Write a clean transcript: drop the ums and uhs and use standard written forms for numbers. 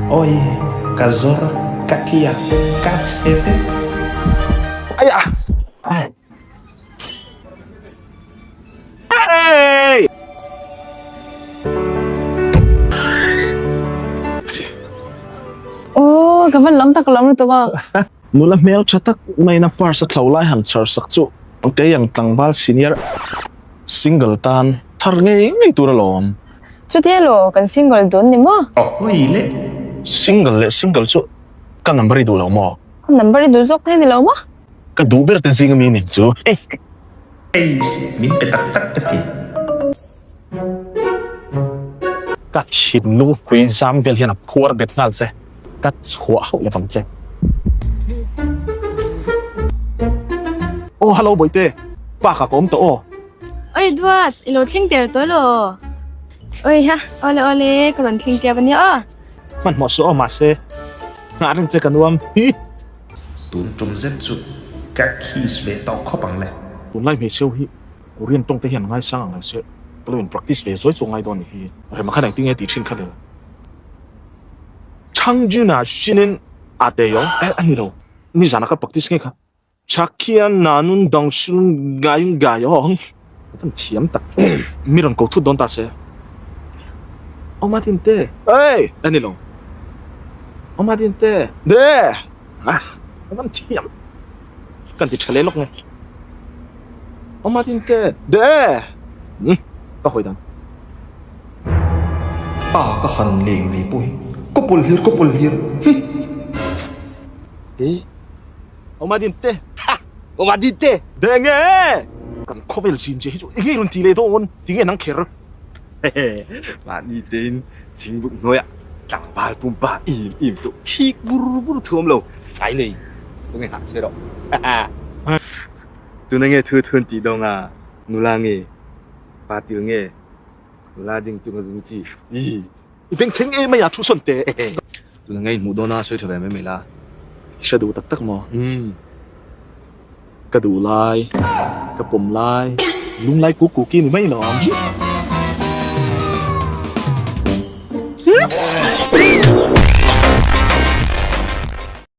Awi, ka zawr, ka tliak, ka chhe vek. Aiah! Hey! Aw, ka van lam tak lam lutuk a. Nula hmel tha tak maiin a purse a thlo lai han chhar sak chu kei ang tlangval senior single tan chhar ngei ngei tur alawm. Chutia law, kan single dawn ni maw? Awi le! Single leh single chu ka number i duh lo maw? Ka number i duh zawk thei ni lo maw? Ka duh ber te zing ami nih chu. Eiss, min pe tak tak ka ti. Ka thinlung hrui zam vel hian a phuar bet nghal che, ka chhuah hauh lovang che. Aw hello Bawihte, pa ka ka awm tawh aw. Oi Duat, i lo thleng der tawh elaw? Oi ha, awle awle, ka rawn thleng tep ania aw. Hmanhmawh suh aw mahse, nghah reng che ka nuam hi. Tun tum zet chu ka kiss ve tawh khawp ang le. Tunlai hmeichheu hi Korean tawng te hian ngaisang ang lo se, ka lo in practice ve zuai chu ngai dawn ni hi. Rema khan engtin nge tih thin kha le? Changjun-a Shinin a te yo eh a ni lo, nizan a ka practice nge kha. Chakhian nanun dangsun gayun gayong ka van thiam tak mi rawn ko thut dawn ta se. Aw Martin te hey a ni lo. Aw Martin te de ah ka van thiam kan ti tha leh lawk nge. Aw Martin te de umm ka hawi dan. Pa ka han leng ve pawh hi ka pawl hlir ka pawl hlir hum. Aw Madin te ha! Aw Madin te! Deng e! Kan khawvel zim zia hi chu enge rawn ti leh dawn? Tinge nang kher? Hehe, mahni tein thingbuk hnuaiah tlangval pumpa im im chu khik vur vur thuam lo ngai nei tunge nghah che rawh. Tuna nge thu thun tih dawnga nula nge pa til nge nula ding chunga zung chi i. I bengchheng em mai a thu sawn teh. Tuna ngei hmuh dawn a sawi tha ve mai mai la. I hre duh tak tak maw? Umm. Ka duh lai, ka pawm lai, lunglai kuk kuk i ni mai lo ang.